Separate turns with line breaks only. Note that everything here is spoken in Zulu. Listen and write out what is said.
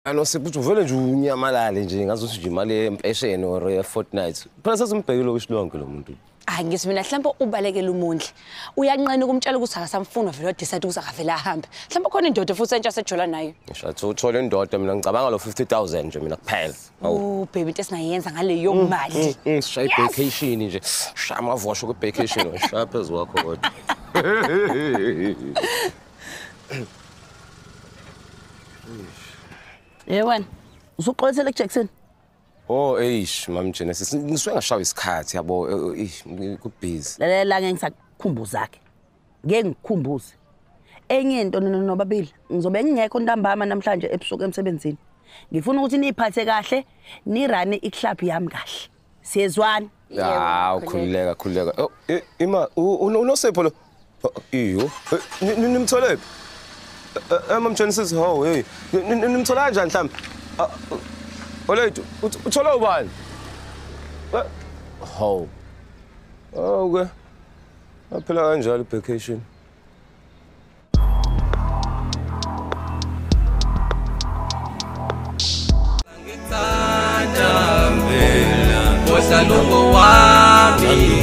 Anosipho uvele nje unyamalale nje ngazuthi nje imali yempesheni or ye fortnight. Phela sasimbhekile okwishilonke lo muntu.
Hayi ngithi mina mhlawumbe ubalekela uMondli. Uyanqena ukumtshela ukuthi akasamfuni vele decide ukuthi akavele ahambe. Mhlawumbe khona indoda futhi entsha sejola nayo.
Ngisho uthola indoda mina ngicabanga lo 50,000 nje mina kuphela.
Oh baby into esingayenza ngaleyo mali.
Sishaye vacation nje. Shaya amavosho ku vacation shaya phezulu kwakho kodwa.
Ye wena usuqothele kuJackson?
Oh eish Mam Genesis ngisuke ngashawa isikhathi yabo eish ku busy.
Lalela ngeke ngisakukhumbuza ke. Ngeke ngikukhumbuze. Enye into nobabili ngizobe ngingekho ntambama namhlanje ebusuku emsebenzini. Ngifuna ukuthi niphathe kahle nirane iclub yami kahle. Siyezwana?
Hawu khulileka khulileka. Oh ima unosipho lo. Iyo nimthole phi? Mam Genesis ho hey nimthola kanjani mhlawumbe? Olethu uthola ubani? Hawu. Okay. Aphela kanjalo vacation.
Ngithanda mina, wami.